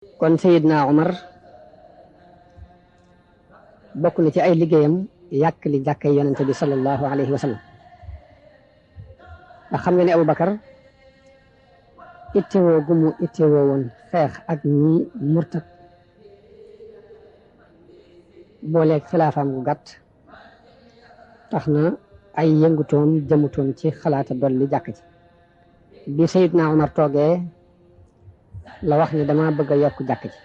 kon Seydina Omar bokk na ci ay liggéeyam yàq li jàkkay yonente bi sallallahu alayhi wa sallam ndax xam nga ne Aboubacar ittewoo gu mu ittewoo woon xeex ak ñi murtat booleeg xilaafaam gu gàtt tax na ay yëngutoon jëmutoon ci xalaata dolli jàkk ji bi Seydina Omar toogee la wax ni dama bëgg a yokk jàkk ji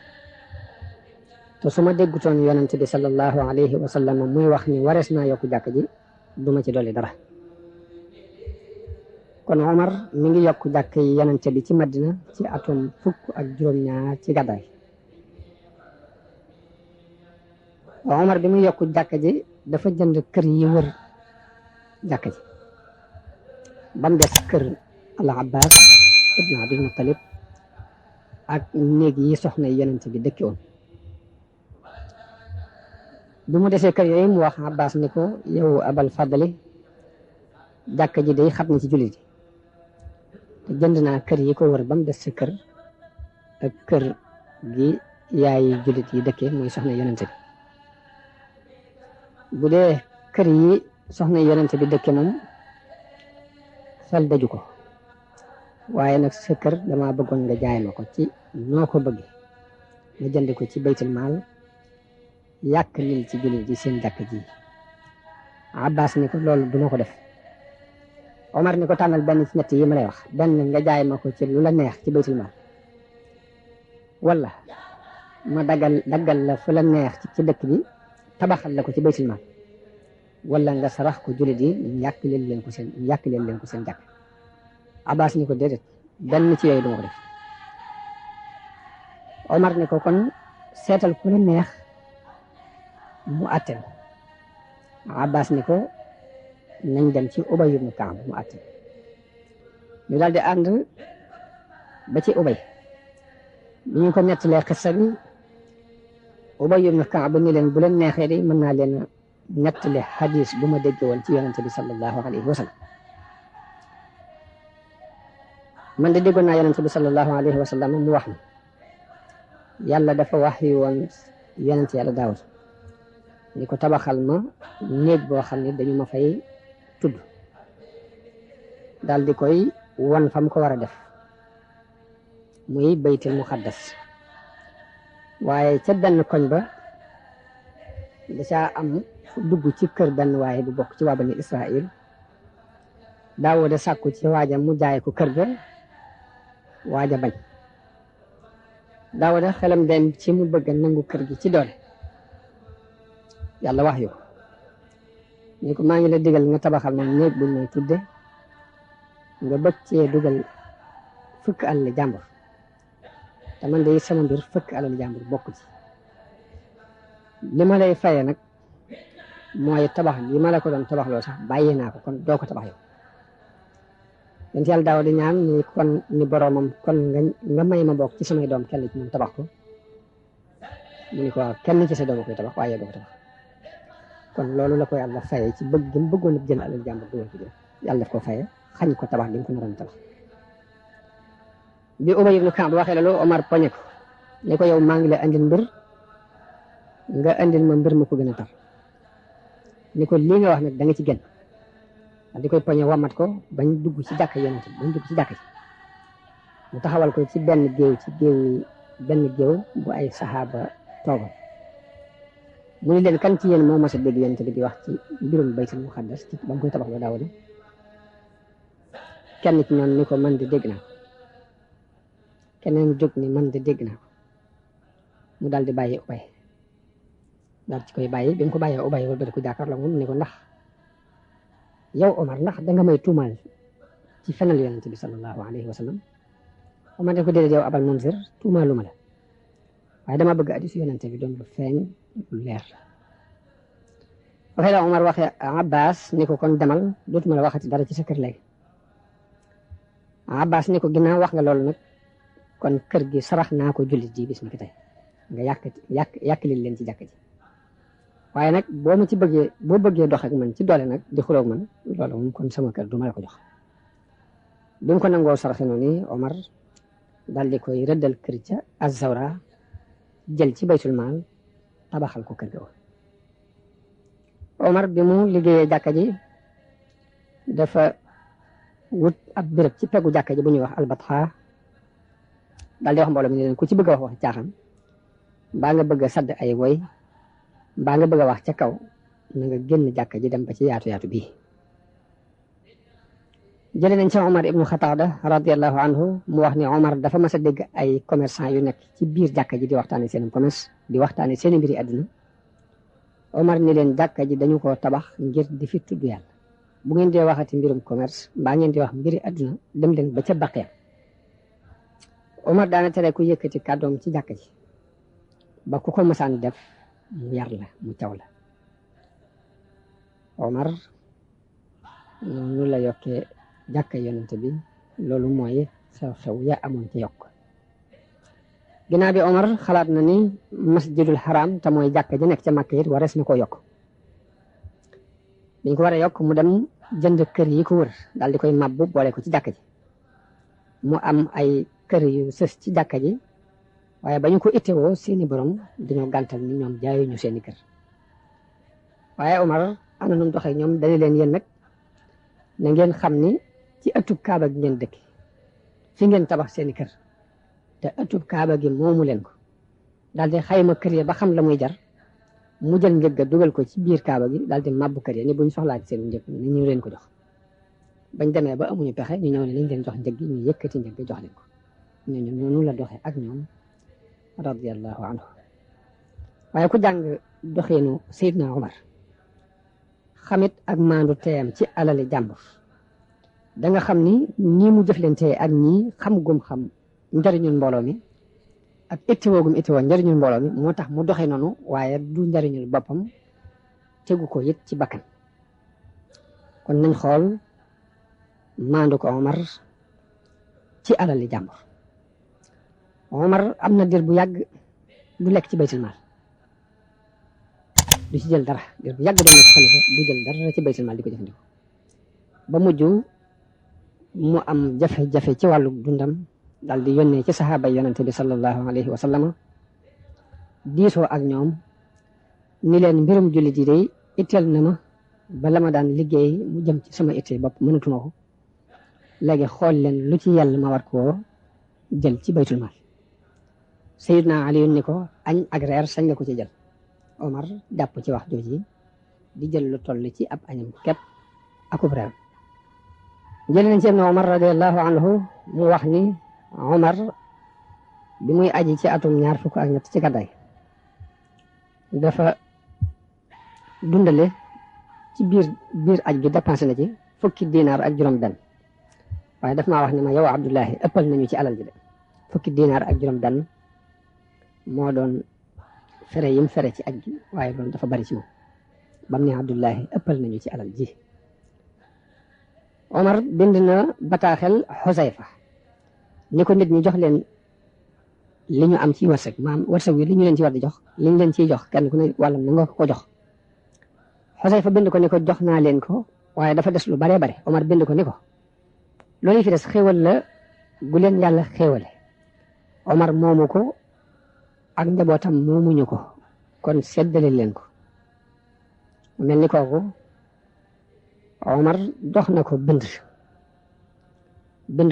te su ma déggutoon yonente bi sallallahu alayhi wa sallam muy wax ni warees naa yokk jàkk ji duma ci dolli dara kon Omar mi ngi yokk jàkk yi yonente bi ci Madina ci atum 19 ci gàddaay Omar bi muy yokk jàkk ji dafa jënd kër yi wër jàkk ji ba mu des kër al Abbas ibn Abdul Muttalib ak néeg yi soxna yonente bi dëkki woon bi mu desee kër yooyu mu wax Abbas ni ko yow abal fadli jàkk ji day xat na ci jullit yi te jënd naa kër yi ko wër ba mu des sa kër ak kër gi yaay jullit yi dëkkee mooy soxna yonente bi bu dee kër yi soxna yonente bi dëkke moom xel daju ko waaye nag sa kër dama bëggoon nga jaay ma ko ci noo ko bëgg nga jënd ko ci baytul maal yàq lil ci jullit yi seen jàkk ji Abbas ni ko loolu duma ko def Omar ni ko tànnal benn ci ñett yi ma lay wax benn nga jaay ma ko ci lu la neex ci baytul maal wala ma daggal la fu la neex ci dëkk bi tabaxal la ko ci baytul maal wala nga sarax ko jullit yi yàq leen ko seen jàkk Abbas ni ko déedéet benn ci yooyu duma ko def Omar ni ko kon seetal ku la neex mu àttel Abbas ni ko nañ dem ci Ubay ibn Kaab mu àttel ñu daal di ànd ba ci Ubay bi ñu ko nettalee xissa bi Ubay ibn Kaab ni leen bu leen neexee de mën naa leen nettali hadis bu ma dégg woon ci yonente bi sallallahu alayhi wa sallam man de déggoon naa yonente bi sallallahu alayhi wa sallam mu wax ni yàlla dafa wax yi woon yonente yàlla Daawud ni ko tabaxal ma néeg boo xam ne dañu ma fay tudd daal di koy won fa mu ko war a def muy baytul muqaddas waaye ca benn koñ ba da caa am fu dugg ci kër benn waaye bu bokk ci waa bani Israil Daawuda sàkku ci waaja mu jaay ko kër ga waaja bañ Daawuda xelam dem ci mu bëgg a nangu kër gi ci doole yàlla wax yu ko ni ko maa ngi la digal nga tabaxal ma néeg bu may tudde nga bëgg cee dugal fukk alal jàmbur te man de sama mbir fukk alal jàmbur bokk ci li ma lay faye nag mooy tabax li ma la ko doon tabax loo sax bàyyi naa ko kon doo ko tabax yow yonent yàlla daaw di ñaan ni kon ni boroomam kon nga may ma bokk ci samay doom kenn ci ñoom tabax ko mu ni ko waaw kenn ci sa doom koy tabax waaye doo ko tabax kon loolu la ko yàlla faye ci bëgg gi mu bëggoon a jël alal jàmbur dugal ko jël yàlla daf ko faye xañ ko tabax di nga ko naroon tabax bi Ubay ibn Kaab waxee loolu Omar poñe ko ni ko yow maa ngi lay andil mbir nga andil ma mbir mu ko gën a tar ni ko lii nga wax nag da nga ci gën di koy poñe wamat ko bañ dugg ci jàkk yonent bañ dugg ci jàkk ci mu taxawal ko ci benn géew bu ay saxaaba toogal mu ni leen kan ci yéen moo mas a dégg yonent bi di wax ci mbirum baytul muqaddas ci ba mu koy tabax ba Daawuda kenn ci ñoom ni ko man de dégg naa ko keneen jóg ni man de dégg naa ko mu daal di bàyyi Ubay daal ci koy bàyyi bi mu ko bàyyee Ubay wala ba ko jàkkaarloo moom ni ko ndax yow Omar ndax danga may tuumaal ci fenal yonente bi sallallahu alayhi wa sallam Omar ne ko déedéet yow Abal Munzir tuumaaluma la waaye dama bëgg hadiis yonente bi doon lu feeñ lu leer waxee la Omar waxee Abbas ni ko kon demal dootuma la waxati dara ci sa kër léegi Abbas ni ko ginnaaw wax nga loolu nag kon kër gi sarax naa ko jullit ji bis ni ki tey nga yàq leen ci jàkk ji waaye nag boo bëggee dox ak man ci doole nag di xuloog man loolu moom kon sama kër du ma la ko jox bi mu ko nangoo saraxe noonu Omar daal di koy rëddal kër ca Az-Zawra jël ci baytul maal tabaxal ko kër ga woon. Omar bi mu liggéeyee jàkka ji dafa wut ab béréb ci peggu jàkka ji bu ñuy wax albatxa daal di wax mbooloo mi ne leen ku ci bëgg a wax caaxaan mbaa nga bëgg a sadd ay woy mbaa nga bëgg a wax ca kaw na nga génn jàkka ji dem ba ci yaatu yaatu bii. jëlee nañ ci Omar ibnu Xataada radiyallahu anhu mu wax ne Omar dafa mas a dégg ay commerçant yu nekk ci biir jàkka ji di waxtaane seen commerce di waxtaane seen mbiri àdduna. Omar ni leen jàkka ji dañu ko tabax ngir di fi tudd yàlla bu ngeen dee waxati mbirum commerce mbaa ngeen di wax mbiri àdduna dem leen ba ca baqeem. Omar daana tere ku yëkkati kàddoom ci jàkka ji ba ku ko mësaan def mu yar la mu caw la. Omar noonu la yokkee jàkka yonente bi loolu mooy xew-xew ya amoon ci yokk. ginnaaw bi Omar xalaat na ni masjidul haram te mooy jàkka ji nekk ca Makka it warees na koo yokk. biñ ko war a yokk mu dem jënd kër yi ko wër daal di koy mabbu boole ko ci jàkka ji mu am ay kër yu sës ci jàkka ji waaye ba ñu ko ittewoo seeni borom dañoo gàntal ni ñoom jaayuñu seeni kër. waaye Omar am na nu mu doxee ñoom dañu leen yéen nag na ngeen xam ni ci ëttub Kaaba gi ngeen dëkk fi ngeen tabax seeni kër te ëttub Kaaba gi moomu leen ko daal di xayma kër ya ba xam la muy jar mu jël njëg ga dugal ko ci biir Kaaba gi daal di mabbu kër ya ni buñ soxlaa ci seen njëg ni ñu leen ko jox. bañ demee ba amuñu pexe ñu ñëw ne nañ leen jox njëg gi ñu yëkkati njëg gi jox leen ko ñooñu noonu la doxee ak ñoom radiyallahu anhu. waaye ku jàng doxeenu Seydina Omar xamit ak maandu teeyam ci alali jàmbur da nga xam ni ñii mu jëflantee ak ñii xam gum xam njariñul mbooloo mi ak ittiwoo gum ittiwoo njariñul mbooloo mi moo tax mu doxee noonu waaye du njariñul boppam tegu ko it ci bakkan. kon nañ xool maandu ko Omar ci alali jàmbur. Omar am na dir bu yàgg du lekk ci baytul maal du ci jël dara dir bu yàgg doon na ko xalifa du jël dara ci baytul maal di ko jëfandikoo ba mujj mu am jafe-jafe ci wàllu dundam daal di yónnee ci saxaaba yonente bi sallallahu alayhi wa sallam diisoo ak ñoom ni leen mbirum jullit yi day itteel na ma ba la ma daan liggéey mu jëm ci sama ittee bopp mënatuma ko léegi xool leen lu ci yàlla ma war koo jël ci baytul maal. Sayyidna Ali ni ko añ ak reer sañ nga ko ci jël. Omar jàpp ci wax jooji di jël lu toll ci ab añam képp akub reer. jël nañ ci Ibn Omar radiyallahu anhu mu wax ni Omar bi muy aji ci atum 22 ci gàddaay dafa dundale ci biir aj gi dépensé na ci fukki dinaar ak juróom benn waaye daf maa wax ni ma yow Abdullahi ëppal nañu ci alal ji de fukki dinaar ak juróom benn moo doon fere yim fere ci aj gi waaye loolu dafa bari ci moom bam ne Abdullahi ëppal nañu ci alal ji. Omar bind na bataaxel Xusayfa ni ko nit ñi jox leen li ñu am ci wërsëg maam wërsëg wi li ñu leen ci war di jox li ñu leen ciy jox kenn ku ne wàllam na nga ko jox. Xusayfa bind ko ni ko jox naa leen ko waaye dafa des lu baree bare. Omar bind ko ni ko loolu fi des xéewal la gu leen yàlla xéewale Omar moomu ko ak njabootam moomuñu ko kon seddale leen ko. mel ni kooku Omar dox na ko bind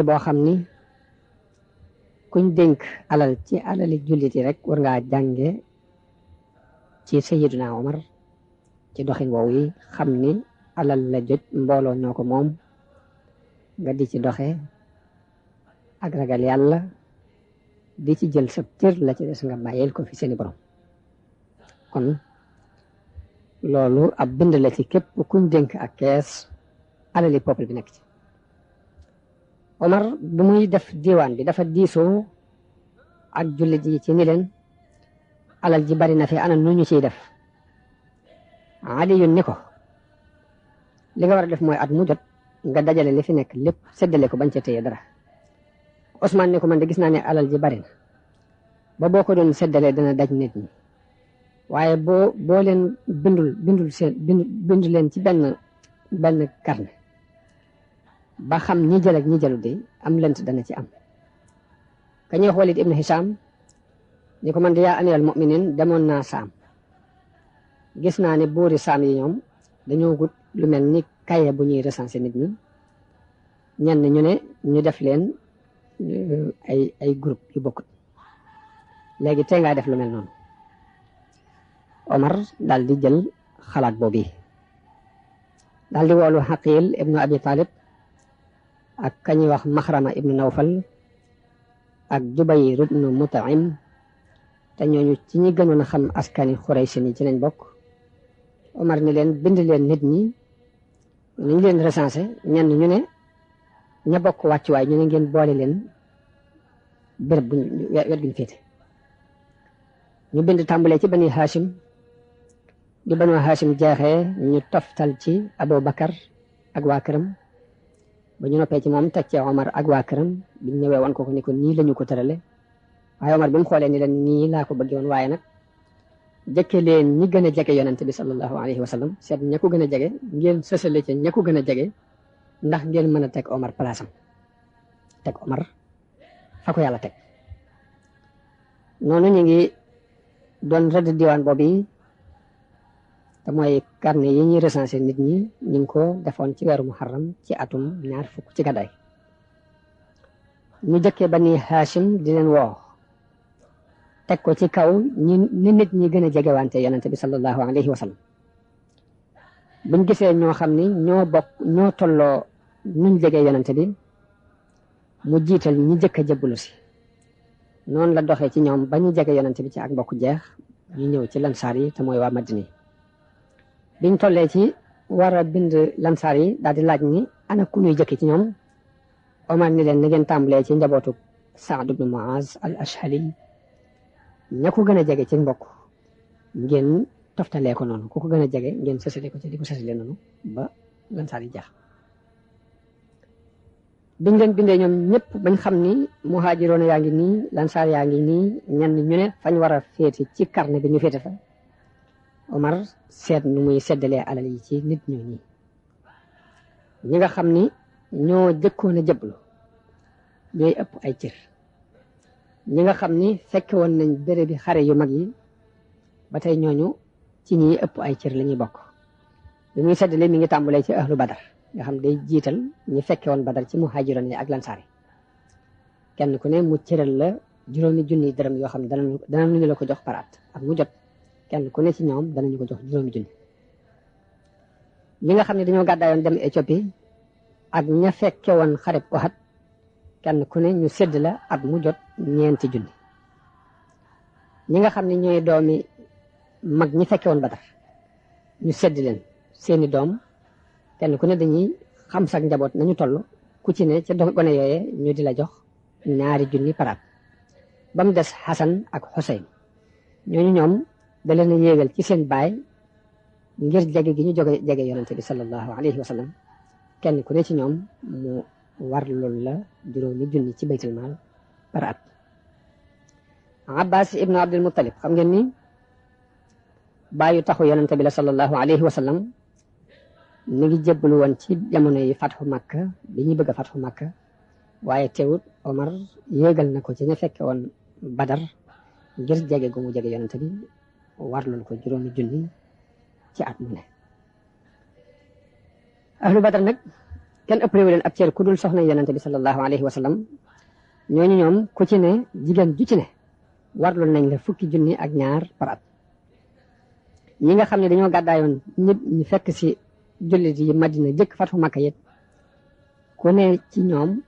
boo xam ni kuñ dénk alal ci alali jullit yi rek war ngaa jànge ci Sayyiduna Omar ci doxin woowu yi xam ni alal la jot mbooloo ñoo ko moom nga di ci doxe ak ragal yàlla di ci jël sa cër la ci des nga bàyyeel ko fi seeni borom. kon loolu ab bind la ci képp kuñ dénk ak kees alali peuple bi nekk ci. Omar bi muy def diwaan bi dafa diisoo ak jullit yi ci ni leen alal ji bari na fi ana nu ñu ciy def. Ali yu ni ko li nga war a def mooy at mu jot nga dajale li fi nekk lépp séddale ko bañ ca téye dara. Ousmane ni ko man de gis naa ne alal ji bari na ba boo ko doon séddalee dana daj nit ñi waaye boo leen bindu leen ci benn carnet ba xam ñi jël ak ñi jëlu de am lënt dana ci am. ka ñuy wax Walid ibn Hisham ni ko man di yaa amiral mu'minin demoon naa saam gis naa ne buuri saam yi ñoom dañoo gut lu mel ni kaye bu ñuy recenser nit ñi ñenn ñu ne ñu def leen ay groupe yu bokkut léegi tey ngaa def lu mel noonu. Omar daal di jël xalaat boobu daal di woolu Xaqil ibnu Abi Talib ak kañuy wax Maxrama ibnu Nawfal ak Jubayr ibnu Mutaim te ñooñu ci ñi gënoon a xam askani Xuraysh ni ci lañ bokk. Omar ni leen bind leen nit ñi ñu leen recensé ñenn ñu ne ña bokk wàccuwaay ñu ne ngeen boole leen béréb bu wet guñ féete. ñu bind tàmbalee ci bani Hashim di banu Hashim jeexee ñu toftal ci Abu Bakar ak waa këram ba ñu noppee ci moom teg ci Omar ak waa këram biñ ñëwee woon ko ni ko nii lañu ko tërale waaye Omar bi mu xoolee ni leen nii laa ko bëggee woon waaye nag jëkke leen ñi gën a jege yonent bi sallallahu alayhi wa sallam seet ña ko gën a jege ngeen sësale ci ña ko gën a jege ndax ngeen mën a teg Omar place am teg Omar fa ko yàlla teg. noonu ñu ngi doon rëdd diwaan boobu te mooy carnet yi ñuy recensé nit ñi ñu ngi ko defoon ci weeru muharram ci atum 2 fukk ci gàddaay. ñu jëkkee bani Hashim di leen woo teg ko ci kaw ni nit ñi gën a jegewante yonente bi sallallahu alayhi wa sallam buñ gisee ñoo xam ni ñoo tolloo nuñ jegee yonente bi mu jiital ñi jëkk a jëbbulu si noonu la doxee ci ñoom ba ñu jege yonente bi ci ak mbokk jeex ñu ñëw ci lansaar yi te mooy waa Madina yi biñ tollee ci war a bind lansaar yi daal di laaj ni ana ku ñuy jëkk ci ñoom. Omar ni leen na ngeen tàmbalee ci njabootu Saad ibnu Muaz al Ashhali ña ko gën a jege ci mbokk ngeen toftalee ko noonu ku ko gën a jege ngeen sësale ko ci di ko sësale noonu ba lansaar yi jeex. biñ leen bindee ñoom ñëpp bañ xam ni muhaajiroon yaa ngi nii lansaar yaa ngi nii ñenn ñu ne fañ war a féete ci carnet bi ñu féete fa Omar seet nu muy seddalee alal yi ci nit ñooñu ñi nga xam ni ñoo jëkkoon a jëblu ñooy ëpp ay cër ñi nga xam ni fekke woon nañ béré bi xare yu mag yi ba tey ñooñu ci ñi ëpp ay cër la ñuy bokk. bi muy seddale mi ngi tàmbalee ci ahlu badar nga xam day jiital ñi fekke woon badar ci muhaajiroon yi ak lansaar yi kenn ku ne mu cëral la 5 junni dërëm yoo xam ne danañu la ko jox par at mu jot kenn ku ne ci ñoom danañu ko jox 5 junni. ñi nga xam ne dañoo gàddaayoon dem Éthiopie ak ña fekke woon xareb Uhud kenn ku ne ñu sédd la at mu jot 4 junni. ñi nga xam ne ñooy doomi mag ñi fekke woon badar ñu sédd leen seeni doom kenn ku ne dañuy xam sax njaboot nañu toll ku ci ne ca gone yooye ñu di la jox 2 junni par at ba mu des Xasan ak Xuseyn ñooñu ñoom da leen a yéegal ci seen baay ngir jege gi ñu jege yonente bi sallallahu alayhi wa sallam kenn ku ne ci ñoom mu war loolu la 5 junni ci baytul maal par at. Abbas ibnu Abdul Muttalib xam ngeen ni baayu taxu yonente bi la sallallahu alayhi wa sallam mi ngi jébbalu woon ci jamono yi fatxu Makka bi ñuy bëgg a fatxu Makka waaye teewut Omar yéegal na ko ci ña fekke woon Badar ngir jege gu mu jege yonente bi warlul ko 5 junni ci at mu ne. ahlu Badar nag kenn ëppalewu leen ab cër ku dul soxna yonente bi sallallahu alayhi wa sallam ñooñu ñoom ku ci ne jigéen ju ci ne warlul nañ la 10 junni ak 2 par at. ñi nga xam ne dañoo gàddaayoon ñëpp ñu fekk si jullit yi Madina jëkk fatxu Makka yit ku ne ci ñoom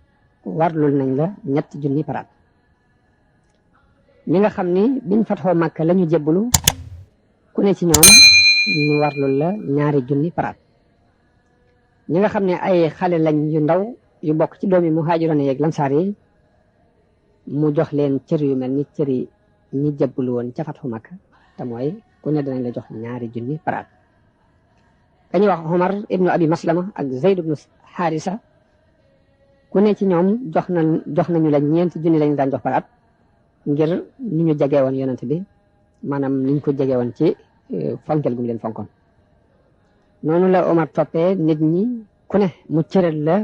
warlul nañ la 3 junni par at. ñi nga xam ni biñ fatxoo Makka la ñu jébbalu ku ne ci ñoom ñu warlul la 2 junni par at. ñi nga xam ne ay xale lañ yu ndaw yu bokk ci doomi muhaajiroon yeeg lansaar yi mu jox leen cër yu mel ni cër yi ñi jébbalu woon ca fatxu Makka te mooy ku ne danañ la jox 2 junni par at. dañuy wax Omar ibnu Abi Maslama ak Zayd ibnu Haarisa ku ne ci ñoom jox nañu la 4 junni lañu daan jox par at ngir ni ñu jege woon yonent bi maanaam niñ ko jege woon ci fonkel gu mu leen fonkoon. noonu la Omar toppee nit ñi ku ne mu cëral la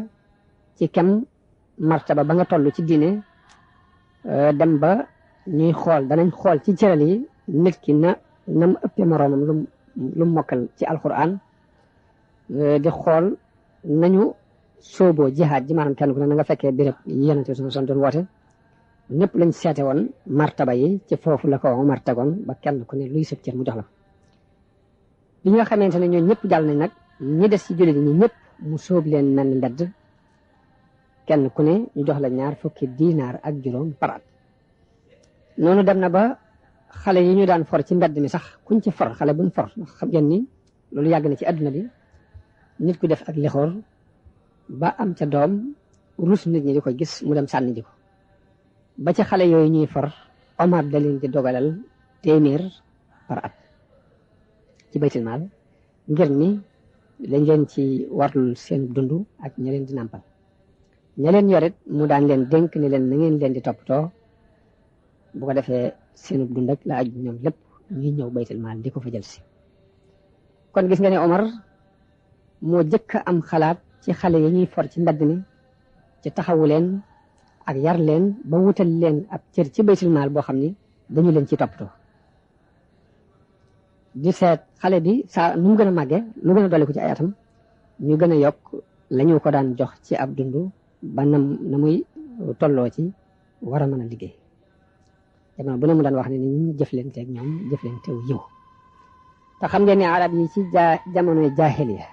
ci kem martaba ba nga toll ci diine dem ba ñuy xool danañ xool ci cëral yi nit ki nam ëppee moroomam lu mokkal ci alquran di xool nañu sooboo jihaad ji maanaam kenn ku ne na nga fekkee béréb yonent bi sallallahu alayhi wasallam doon woote ñëpp lañ seete woon martaba yi ci foofu la ko Omar tegoon ba kenn ku ne luy sëb cër mu jox la bi nga xamante ne ñoo ñëpp jàll nañ nag ñi des ci jullit ñi ñëpp mu sóob leen mel ni mbedd kenn ku ne ñu jox la 20 diinaar ak juróom par at noonu dem na ba xale yi ñu daan for ci mbedd mi sax kuñ ci for xale buñ for xam ngeen ni loolu yàgg na ci àdduna bi nit ku def ak lexoor ba am ca doom rus nit ñi di ko gis mu dem sànni ji ko ba ci xale yooyu ñuy for Omar da leen di dogalal 100 par at ci baytul maal ngir ni dañ leen ci warlul seen dund ak ña leen di nàmpal ña leen yorit mu daan leen dénk ni leen na ngeen leen di toppatoo bu ko defee seen dund ak la aju ñoom lépp ñuy ñëw baytul maal di ko fa jël si kon gis nga ne Omar moo jëkk am xalaat ci xale yi ñuy for ci mbedd mi ci taxawu leen ak yar leen ba wutal leen ab cër ci baytul maal boo xam ni dañu leen ci toppatoo di seet xale bi saa nu mu gën a màggee lu gën a dolli ko ci ay atam ñu gën a yokk la ñu ko daan jox ci ab dund ba na muy tolloo ci war a mën a liggéey jamono bu ne mu daan wax ne ni ñu jëflanteeg ñoom jëflanteew yiw te xam ngeen ne arab yi ci jamonoy jaahiliya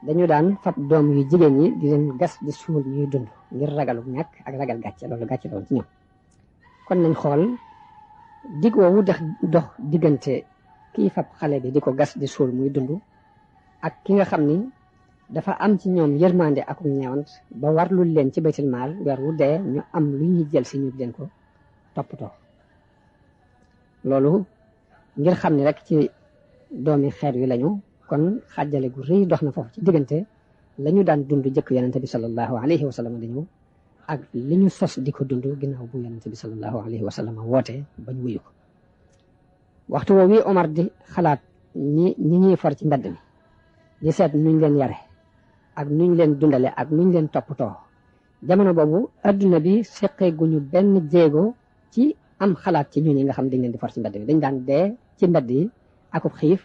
dañu daan fab doom yu jigéen ñi di leen gas di suul ñuy dund ngir ragalu ñàkk ak ragal gàcce loolu gàcce doon ci ñoom kon nañ xool dig woowu dox diggante kii fab xale bi di ko gas di suul muy dund ak ki nga xam ni dafa am ci ñoom yërmande ak ñeewant ba warlul leen ci baytul maal weer wu dee ñu am lu ñuy jël si ñu leen ko toppatoo loolu ngir xam ni rek ci doomi xeet wi lañu kon xàjjale gu rëy dox na foofu ci diggante la ñu daan dund jëkk yonente bi sallallahu alayhi wa sallam dañu ak li ñu sos di ko dund ginnaaw bu yonente bi sallallahu alayhi wa sallam woote bañ wuyu ko waxtu woowu Omar di xalaat ñi ñuy for ci mbedd mi di seet nuñ leen yare ak nuñ leen dundale ak nuñ leen toppatoo jamono boobu adduna bi seqee guñu benn jéego ci am xalaat ci ñun yi nga xam dañ leen di for ci mbedd mi dañ daan dee ci mbedd yi akub xiif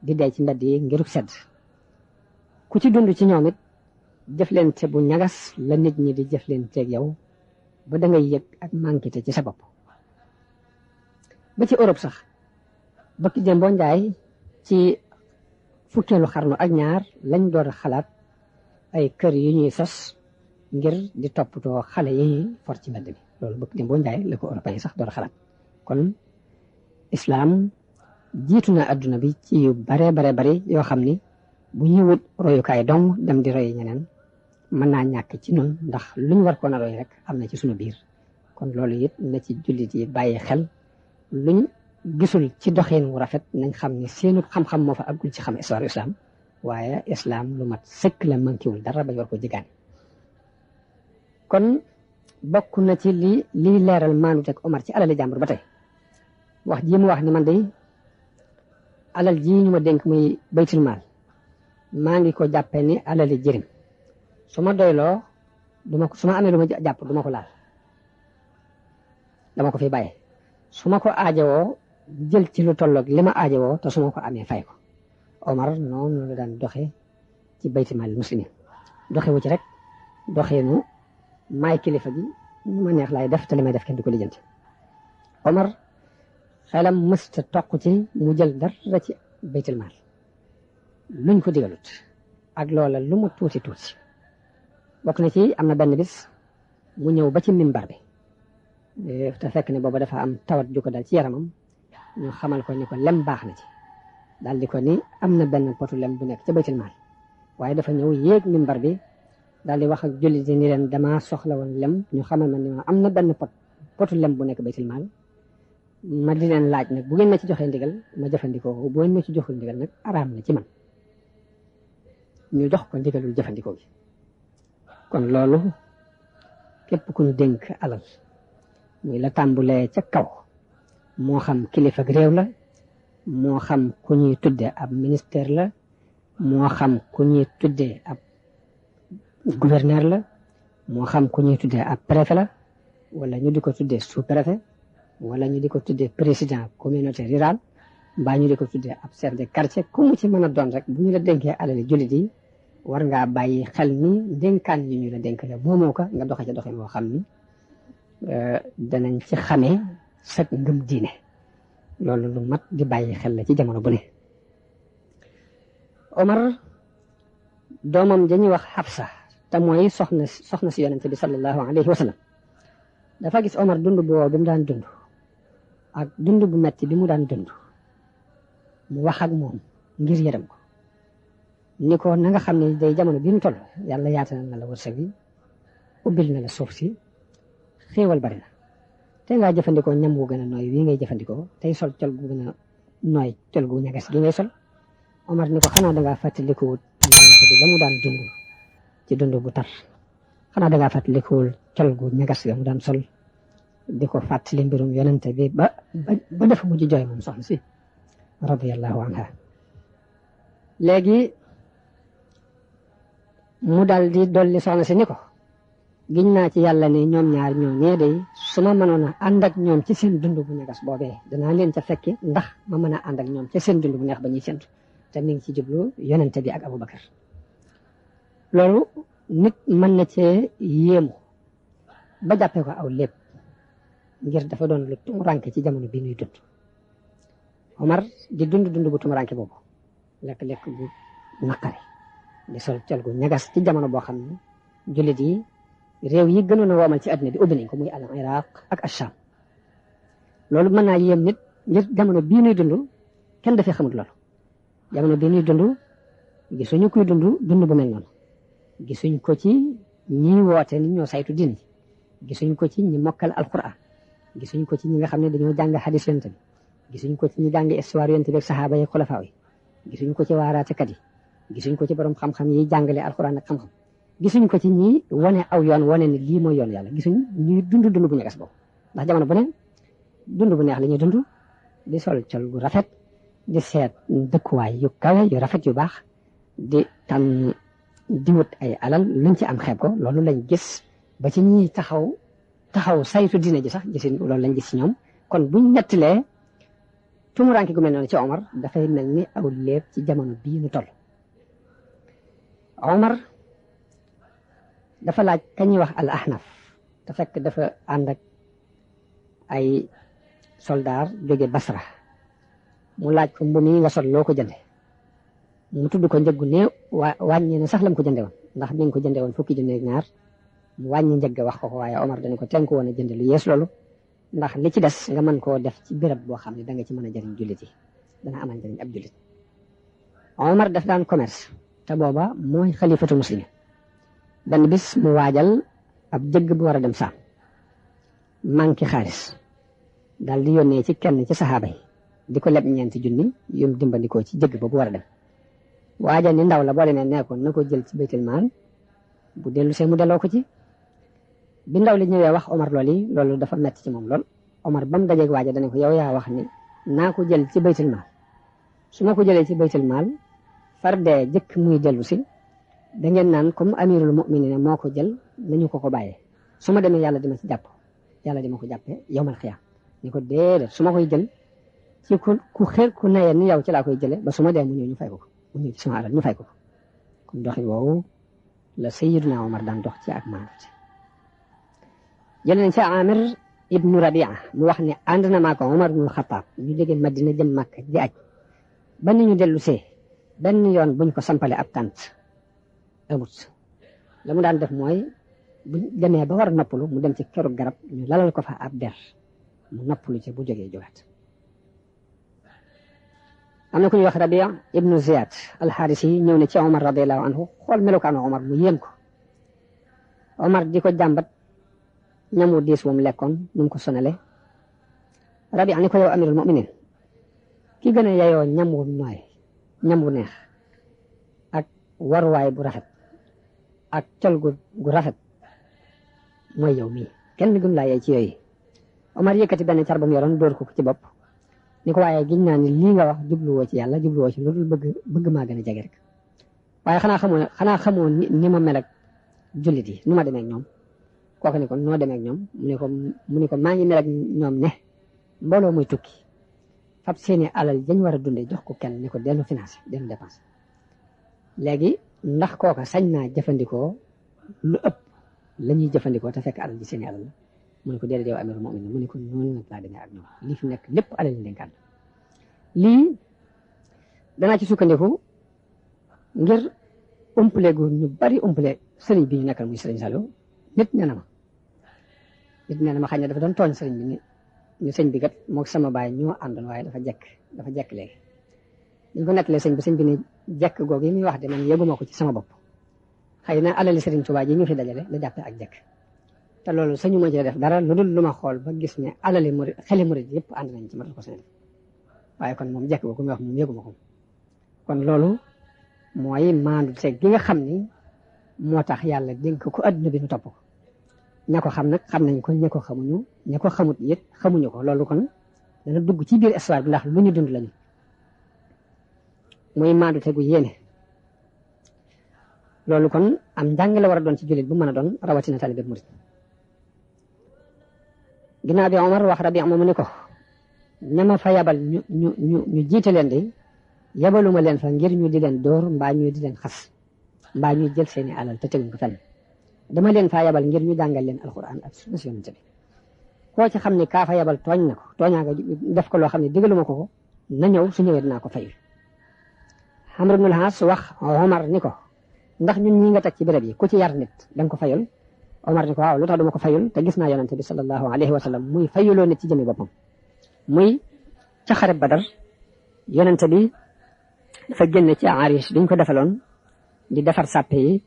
di dee ci mbedd yi ngirub sedd ku ci dund ci ñoom it jëflante bu ñagas la nit ñi di jëflanteeg yow ba da ngay yëg ak manquité ci sa bopp ba ci Europe sax bëkk Dembo Njaay ci fukkeelu xarnu ak ñaar lañ door a xalaat ay kër yu ñuy sos ngir di toppatoo xale yi ñuy for ci mbedd mi loolu bëkk Dembo Njaay la ko européen sax door a xalaat kon islam jiitu na adduna bi ci yu bare bari yoo xam ni bu ñuy wut royukaay dong dem di roy ñeneen mën naa ñàkk ci nun ndax luñ war ko na roy rek am na ci sunu biir kon loolu it na ci jullit yi bàyyi xel luñ gisul ci doxin wu rafet nañ xam ni seenu xam-xam moo fa àggul ci xam histoire islam waaye islam lu mat sëkk la mankiwul dara ba war ko jigaane kon bokk na ci liy leeral maanu teg Omar ci alali jàmbur ba tey wax ji mu wax ne man day alal ji ñu ma dénk muy baytul maal maa ngi ko jàppee ni alali jërim su ma doyloo su ma amee lu ma jàpp du ma ko laal dama ko fi bàyyi su ma ko aajowoo jël ci lu tolloog li ma aajowoo te su ma ko amee fay ko Omar noonu la daan doxe ci baytul maal muslimin doxe wu ci rek doxeenu maay kilifa gi nu ma neex laay def te li may def kenn du ko lijjanti Omar xelam mësta toq ci mu jël dara ci baytul maal luñ ko digalut ak loola lu mu tuuti bokk na ci am na benn bis mu ñëw ba ci mimbar bi te fekk ne booba dafa am tawat ju ko dal ci yaramam ñu xamal ko ni ko lem baax na ci daal di ko ni am na benn potu lem bu nekk ca baytul maal waaye dafa ñëw yéeg mimbar bi daal di wax ak jullit yi ni leen dama soxla woon lem ñu xamal ma ni ma am na benn potu lem bu nekk baytul maal ma di leen laaj nag bu ngeen ma ci joxee ndigal ma jëfandikoo bu ngeen ma ci joxul ndigal nag araam na ci man ñu jox ko ndigalul jëfandikoo gi kon loolu képp ku ñu dénk alal muy la tàmbulee ca kaw moo xam kilifa réew la moo xam ku ñuy tudde ab ministère la moo xam ku ñuy tudde ab gouverneur la moo xam ku ñuy tudde ab préfet la wala ñu di ko tudde sous-préfet wala ñu di ko tuddee président communauté rurale mbaa ñu di ko tuddee ab chef de quartier ku mu ci mën a doon rek bu ñu la dénkee alali jullit yi war ngaa bàyyi xel ni dénkaan yi ñu la dénk la moomoo ko nga doxe ca doxin woo xam ni danañ ci xamee sag ngëm diine loolu lu mat di bàyyi xel la ci jamono bu ne. Omar doomam dañuy wax Hafsa te mooy soxna si yonente bi sallallahu alayhi wa sallam dafa gis Omar dund boo bi mu daan dund ak dund bu metti bi mu daan dund mu wax ak moom ngir yërëm ko ni ko na nga xam ne day jamono bi mu toll yàlla yaatal na la wërsëg yi ubbil na la suuf si xéewal bari na te ngaa jëfandikoo ñam wu gën a nooy wii ngay jëfandikoo tey sol col gu gën a nooy col gu ñagas gi ngay sol. Omar ni ko xanaa dangaa fàttalikuwul yonente bi la mu daan dund ci dund bu tar xanaa dangaa fàttalikuwul col gu ñagas ga mu daan sol di ko fàttali mbirum yonente bi ba dafa mujj jooy moom soxna si radiyallahu anha. léegi mu dal di dolli soxna si ni ko giñ naa ci yàlla ne ñoom ñaar ñoo ñee day su ma mënoon a ànd ak ñoom ci seen dund bu ñagas boobee danaa leen ca fekki ndax ma mën a ànd ak ñoom ca seen dund bu neex ba ñuy séntu te mi ngi ci jublu yonente bi ak Abubakar. loolu nit mën na cee yéemu ba jàppee ko aw lépp ngir dafa doon lu tumuranke ci jamono bi ñuy dund. Omar di dund bu tumuranke boobu lekk-lekk bu naqari di sol col gu ñagas ci jamono boo xam ne jullit yi réew yi gënoon a woomal ci àddina bi ubbi nañ ko muy al Iraq ak Asham. loolu mën naa yéem nit ngir jamono bii ñuy dund kenn dafay xamut loolu. jamono bii ñuy dund gisuñu kuy dund bu mel noonu gisuñ ko ci ñi woote ni ñoo saytu diin gisuñ ko ci ñi mokkal alquran gisuñ ko ci ñi nga xam ne dañoo jàng xadis yonent bi gisuñ ko ci ñi jàng histoire yonent bi ak saxaaba yi xulafaa yi gisuñ ko ci waaraatekat yi gisuñ ko ci borom xam-xam yi jàngale alquran ak xam-xam gisuñ ko ci ñi wane aw yoon wane ni lii mooy yoon yàlla gisuñ ñuy dund bu ñagas boobu ndax jamono bu ne dund bu neex la ñuy dund di sol col gu rafet di seet dëkkuwaay yu kawe yu rafet yu baax di tànn di wut ay alal luñ ci am xeeb ko loolu lañ gis ba ci ñi taxaw saytu diine ji sax gisin loolu lañ gis ci ñoom. kon buñ nettalee tumuranke gu mel noonu ci Omar dafay mel ni aw léeb ci jamono bii ñu toll. Omar dafa laaj kañuy wax al Ahnaf te fekk dafa ànd ak ay soldaar jóge Basra mu laaj ko mbu mi nga sol loo ko jënde mu tudd ko njëggu néew wàññi ne sax lam ko jënde woon ndax mi ngi ko jënde woon fukki junne ak ñaar mu wàññi njëgg wax ko waaye Omar dana ko tenk woon a jënde lu yees loolu ndax li ci des nga mën koo def ci béréb boo xam ne da nga ci mën a jëriñ jullit yi dana amal njëriñ ab jullit. Omar daf daan commerce te booba mooy xalifatu muslim benn bis mu waajal ab jëgg bu war a dem saam manqué xaalis daal di yónnee ci kenn ci saxaaba yi di ko leb ñeenti junni yum dimbandikoo ci jëgg ba bu war a dem waajal ni ndaw la boo demee nekkoon na ko jël ci baytul maal bu dellu see mu delloo ko ci. bi ndaw li ñëwee wax Omar loolu dafa metti ci moom lool Omar ba mu dajeeg waaja dana ko yow yaa wax ni naa ko jël ci baytul maal su ma ko jëlee ci baytul maal far dee jëkk muy dellu si da ngeen naan comme amirul mu'minin moo ko jël nañu ko bàyyee su ma demee yàlla dima ci jàpp yàlla dima ko jàppee yawmal xiyaam ni ko déedéet su ma koy jël ci ku xeer ku nayee ni yow ci laa koy jëlee ba su ma dee mu ñëw ñu fay ko mu ñëw ci sama alal ñu fay ko kon doxin woowu la Sayyiduna Omar daan dox ci ak maanute. jël nañ ci Amir ibnu Rabia mu wax ne ànd na maa ko Omar ibnu Xataab ñu jóge Madina jëm Makka di aj ba ni ñu dellu see benn yoon buñ ko sampale ab tànt amut la mu daan def mooy buñ demee ba war a noppalu mu dem ci keru garab ñu lalal ko fa ab der mu noppalu ci bu jógee jógaat. am na ku ñuy wax Rabia ibnu Ziyad alxaarisi yi ñëw ne ci Omar radiallahu anhu xool melokaanu Omar mu yéem ko Omar di ko jàmbat ñamu diis moom lekkoon nu mu ko sonale Rabia ni ko yow amirul mu'minin ki gën a yeyoo ñam wu nooy ñam wu neex ak waruwaay bu rafet ak col gu rafet mooy yow mii kenn gën laa yey ci yooyu. Omar yëkkati benn car ba mu yoroon dóor ko ci bopp ni ko waaye giñ naa ni lii nga wax jubluwoo ci yàlla jubluwoo ci lu dul bëgg maa gën a jege rek waaye xanaa xamoo ni ma mel ak jullit yi nu ma demee ak ñoom kooku ni ko noo demee ak ñoom mu ni ko maa ngi mel ak ñoom ne mbooloo muy tukki fab seeni alal jañ war a dundee jox ko kenn ni ko dellu financé dellu dépensé léegi ndax kooka sañ naa jëfandikoo lu ëpp la ñuy jëfandikoo te fekk alal ji seeni alal la mu ne ko déedéet yow amirul mu'minin mu ne ko noonu nag laa demee ak ñoom lii fi nekk lépp alal yi dénkaan lii danaa ci sukkandiku ngir umpale gu ñu bari umpale sëriñ bi ñu nekkal muy sëriñ Saliou nit nee na ma xëy na dafa doon tooñ sëriñ bi ni sëñ bi kat moo sama baay ñoo àndoon waaye dafa jekk léegi dañ ko nettalee sëñ bi ni jekk googu yi muy wax de man yëguma ko ci sama bopp xëy na alali sëriñ Tuubaa ji ñu fi dajale la jàppe ak jekk te loolu sañu ma ci def dara lu dul lu ma xool ba gis ne alali murid xeli murid yëpp ànd nañ ci ma ko sañ def waaye kon moom jekk googu muy wax moom yëguma ko kon loolu mooy maandu teg gi nga xam ni moo tax yàlla dénk ko adduna bi ñu topp ko ña ko xam nag xam nañ ko ña ko xamuñu ña ko xamut yit xamuñu ko loolu kon dana dugg ci biir histoire bi ndax lu ñu dund lañu muy maandu tegu yéene loolu kon am njàng la war a doon ci jullit bu mën a doon rawatina taalibe murid ginnaaw bi Omar wax Rabi mu ni ko ñama fa yabal ñu jiite leen de yabaluma leen fa ngir ñu di leen dóor mbaa ñu di leen xas mbaa ñu jël seeni alal te teguñ ko fenn dama leen faa yabal ngir ñu jàngal leen alquran ak sunna si yonent bi koo ci xam ne kaa fa yabal tooñ na ko tooñaa nga def ko loo xam ne digaluma ko na ñëw su ñëwee dinaa ko fayul Amr ibnul Aas wax Omar ni ko ndax ñun ñi nga teg ci béréb yi ku ci yar nit danga ko fayul Omar ni ko waaw lu tax duma ko fayul te gis naa yonent bi sallallahu alayhi wa sallam muy fayuloo nit ci jëmi boppam muy ca xare Badar yonent bi dafa génn ci arish biñ ko defaloon di defar sàppe yi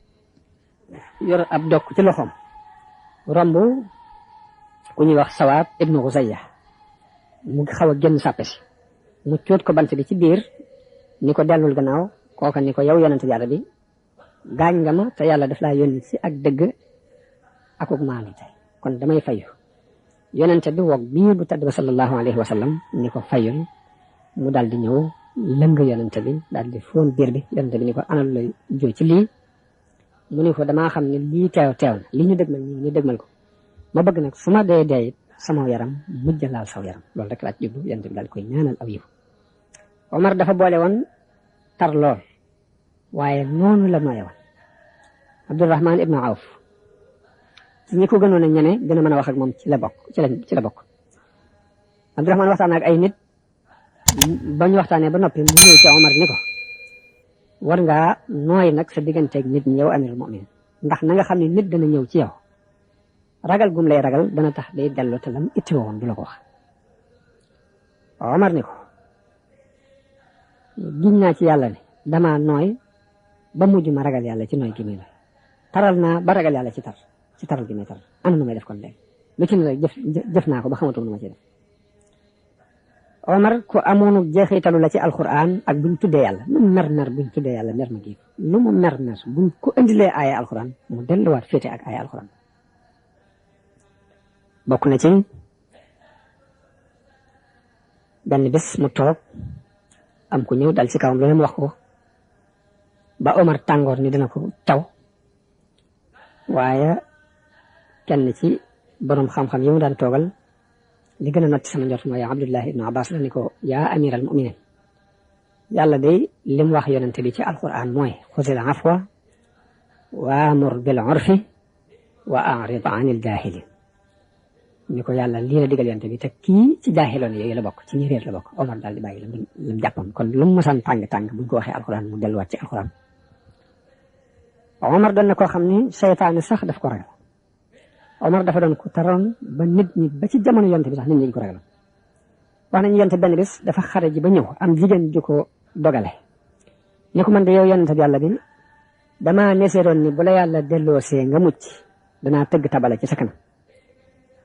yor ab dokk ci loxoom romb ku ñuy wax Sawaab ibnu Xuzayya mu xaw a génn sàppe si mu cuut ko bant bi ci biir ni ko dellul gannaaw kooka ni ko yow yonent yàlla bi gaañ nga ma te yàlla daf laa yónni ci ak dëgg akuk maanu te kon damay fayu yonent bi woog biir bu tedd ba sallallahu alayhi wa sallam ni ko fayul mu daal di ñëw lëng yonent bi daal di foon biir bi yonent bi ni ko ana lay jooy ci lii mu ni ko damaa xam ne lii teew na lii ñu dëgmal ñu dëgmal ko ma bëgg nag su ma dee sama yaram mujj laal saw yaram loolu rek laa ci jublu yonent bi daal di koy ñaanal aw yiw Omar dafa boole woon tar lool waaye noonu la nooye woon Abdurrahman ibnu Awf ci ñi ko gënoon a ñeme gën a mën a wax ak moom ci la bokk Abdurrahman waxtaan ak ay nit ba ñu waxtaanee ba noppi mu ñëw ci Omar ni ko war ngaa nooy nag sa digganteeg nit ñi yow amirul mu'minin ndax na nga xam ne nit dana ñëw ci yow ragal gum lay ragal dana tax day dellu te lam itti woon du la ko wax Omar ni ko giñ naa ci yàlla ne damaa nooy ba mujj ma ragal yàlla ci nooy gi muy la taral naa ba ragal yàlla ci taral gi muy taral ana nu may def kon léegi lu ci ne rek jëf naa ko ba xamatuma nu ma ci def Omar ku amoonu jeexitalu la ci alquran ak buñ tuddee yàlla lu mu mer buñ tuddee yàlla mer ma giif lu mu mer buñ ko indilee aaya alquran mu delluwaat féete ak aaya alquran bokk na ci benn bés mu toog am ku ñëw dal ci kawam lu mu wax ko ba Omar tàngoor ni dina ko taw waaye kenn ci borom xam-xam yi mu daan toogal li gën a not sama njort mooy Abdullah ibnu Abbas la ni ko yaa amiral muminin yàlla day lim wax yonente bi ci alquran mooy xuzil afwa waamur bil urfi wa a'rid anil jaahilin ni ko yàlla lii la digal yonente bi te kii ci jaahiloon yooyu la bokk ci ñi réer la bokk Omar daal di bàyyi lam jàppoon kon lu mu mësaan tàng buñ ko waxee alquran mu delluwaat ci alquran Omar doon na koo xam ni seytaane sax daf ko ragal Omar dafa doon ko taroon ba nit ñi ba ci jamono yonte bi sax nit ñi ko ragaloon wax nañu yonte benn bis dafa xare ji ba ñëw am jigéen ju ko dogale ni ko man de yow yonente bi yàlla bi damaa neseroon ni bu la yàlla delloosee nga mucc danaa tëgg tabala ci sa kanam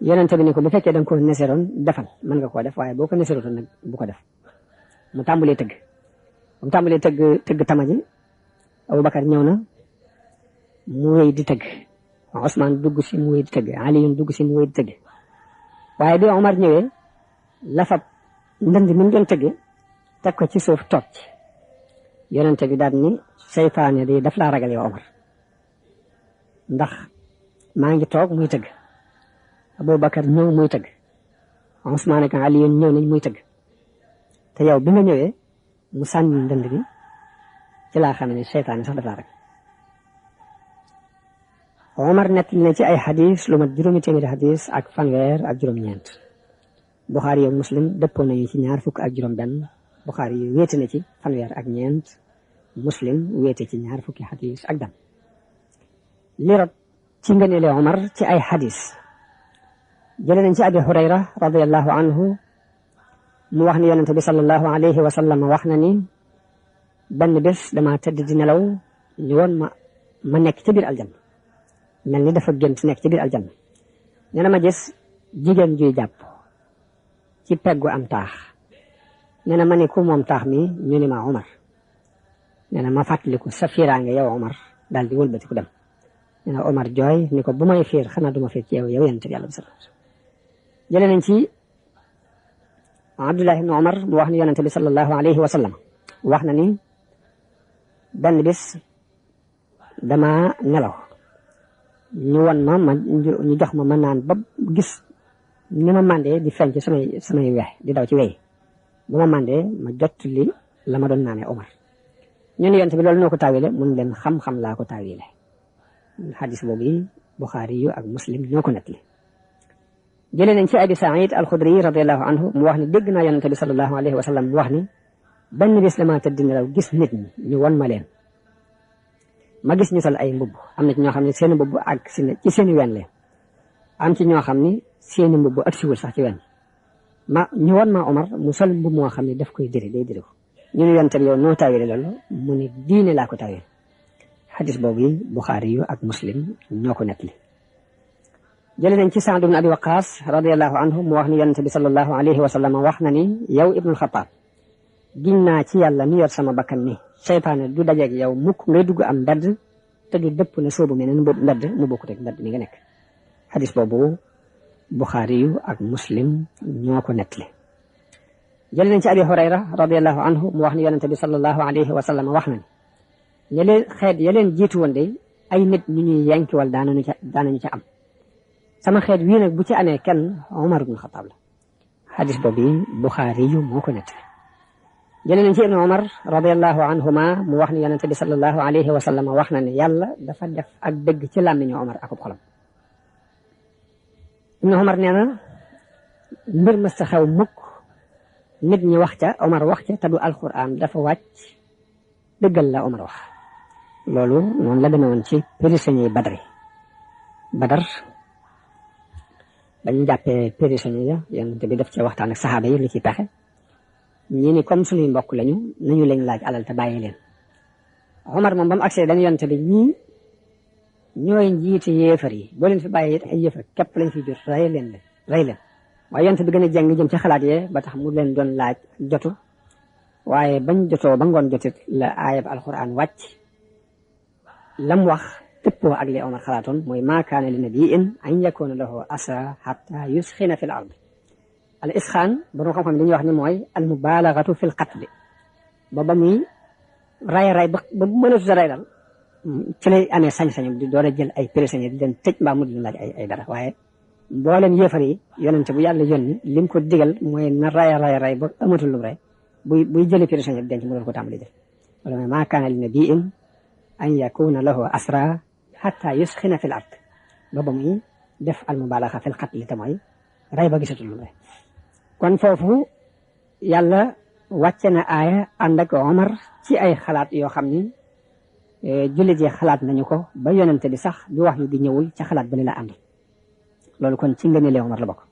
yonente bi ni ko bu fekkee da nga ko neseroon defal mën nga koo def waaye boo ko neserootoon nag bu ko def mu tàmbalee tëgg tama ji Abubakar ñëw na mu wéy di tëgg Ousmane dugg si mu wéy di tëgg Aliyun dugg si mu wéy di tëgg waaye bi Omar ñëwee la fab ndënd mi mu doon tëgg teg ko ci suuf toog ci yonente bi daal ni seytaane di daf laa ragal yow Omar ndax maa ngi toog muy tëgg Abubakar ñëw muy tëgg Usmaan ak Ali ñëw nañ muy tëgg te yow bi nga ñëwee mu sànni ndënd bi ci laa xam ne seytaane sax dafa rek Omar nettali na ci ay xadis lu mat juróomi téeméeri xadis ak fanweer ak juróom-ñeent Buxaari yow Muslim dëppoo nañu ci 21 Buxaari yi wéete na ci fanweer ak ñeent Muslim wéete ci 20 xadis ak benn li rot ci ngëneele Omar ci ay xadis jële nañ ci Abi Hurayra radiyallahu anhu mu wax ni yonente bi sallallahu alayhi wa sallam wax na ni benn bés dama tëdd di nelaw ñu woon ma nekk ci biir aljanna mel ni dafa gént nekk ci biir aljanna nee na ma gis jigéen juy jàpp ci peggu am taax nee na ma ni ku moom taax mi ñu ni ma Omar nee na ma fàttaliku sa fiiraange yow Omar daal di wëlbati ku dem nee na Omar jooy ni ko bu may fiir xanaa duma fiir ci yow yonente bi yàlla bi sallallahu alayhi wa sallam jële nañ ci Abdullah ibn Omar mu wax ni yonente bi sallallahu alayhi wa sallam wax na ni benn bis dama nelaw ñu won ma ñu jox ma naan ba gis ni ma mandee di feeñ ci samay weex di daw ci wey ba ma mandee ma jot li la ma doon naanee Omar ñu ne yonent bi loolu noo ko taawile mun leen xam-xam laa ko taawile xadis boobu yi Buxaari yu ak Muslim ñoo ko nettali jëlee nañ ci Abi Saïd al-Xudri radiyallahu anhu mu wax ni dégg naa yonent bi sallallahu alayhi wa sallam mu wax ni benn bis dama tëdd nelaw gis nit ñi ñu won ma leen ma gis ñu sol ay mbubb am na ci ñoo xam ne seeni mbubb ak ci seeni wen leen am ci ñoo xam ni seeni mbubb ak siwul sax ci wen ñu won ma Omar mu sol mbubb moo xam ne daf koy diri day diri ko ñu ne yonent bi yow noo taawile loolu mu ne diine laa ko taawile xadis boobu yi Buxaari yu ak Muslim ñoo ko nettali jëlee nañ ci Saad ibn Abi Waqaas radiyallahu anhu mu wax ni yonent bi sallallahu alayhi wa sallam wax na ni yow Ibnul Xattaab giñ naa ci yàlla mi yor sama bakkan ni seytaane du dajeeg yow mukk ngay dugg am mbedd te du dëpp na soobu meneen mbedd mu bokkut ak mbedd mi nga nekk xadis boobu Buxaari yu ak Muslim ñoo ko nettali jëlee nañ ci Abi Hurayra radiyallahu anhu mu wax ni yonente bi sallallahu alayhi wa sallam wax na ni leen xeet ya leen jiitu woon de ay nit ñu ñuy yankiwal daanañu ca am sama xeet wii nag bu ci amee kenn Omar ibn Xataab la xadis boobu Buxaari yu moo ko nettali jëlee nañ ci Ibnu Omar radiyallahu anhuma mu wax ni yonente bi sallallahu alayhi wa sallam wax na ne yàlla dafa def ak dëgg ci làmmiñu Omar akub xolam Ibnu Omar nee na mbir ma sa xew mukk nit ñi wax ca Omar wax ca te du alquran dafa wàcc dëggal la Omar wax loolu noonu la demee woon ci prisonnier Badar bañ jàppee prisonnier ya yonente bi def ci waxtaan ak saxaaba yi li ci pexe ñi ni comme suñuy mbokk lañu nañu leen laaj alal te bàyyi leen Omar moom ba mu agsee dañu yonente bi ñii ñooy njiiti yéefar yi boo leen fi bàyyi ay yéefar képp lañ fi jur rey leen waaye yonente bi gën a jàng jëm ci xalaat yee ba tax mu leen doon laaj jotu waaye bañ jotoo ba ngoon jotit la aayab alquran wàcc lam wax tëppoo ak li Omar xalaatoon mooy maa kaana li nabiyyin an yakuna lahu asra hatta yusxina fil ard al isxaan borom xam-xam dañuy wax ni mooy al mubalagatu fil qatl ba muy ray ba mën a tuta ray dal ci lay amee sañ-sañu di door a jël ay prisonniers di leen tëj mbaa mu di laaj ay dara waaye mbooleem yéefar yi yonente bu yàlla yónni lim ko digal mooy na ray ba amatul lu ray buy jëli prisonniers di denc mu doon ko tàmbali def wala mooy maa kaana li nabiyyin an yakuna lahu asra hatta yusxina fil ard ba muy def al mubalaga fil qatl te mooy ray ba gisatul lu ray kon foofu yàlla wàcce na aaya ànd ak Omar ci ay xalaat yoo xam ni jullit yi xalaat nañu ko ba yonente bi sax bi wax yu di ñëwul ca xalaat ba li la ànd loolu kon ci ngëneelu Omar la bokk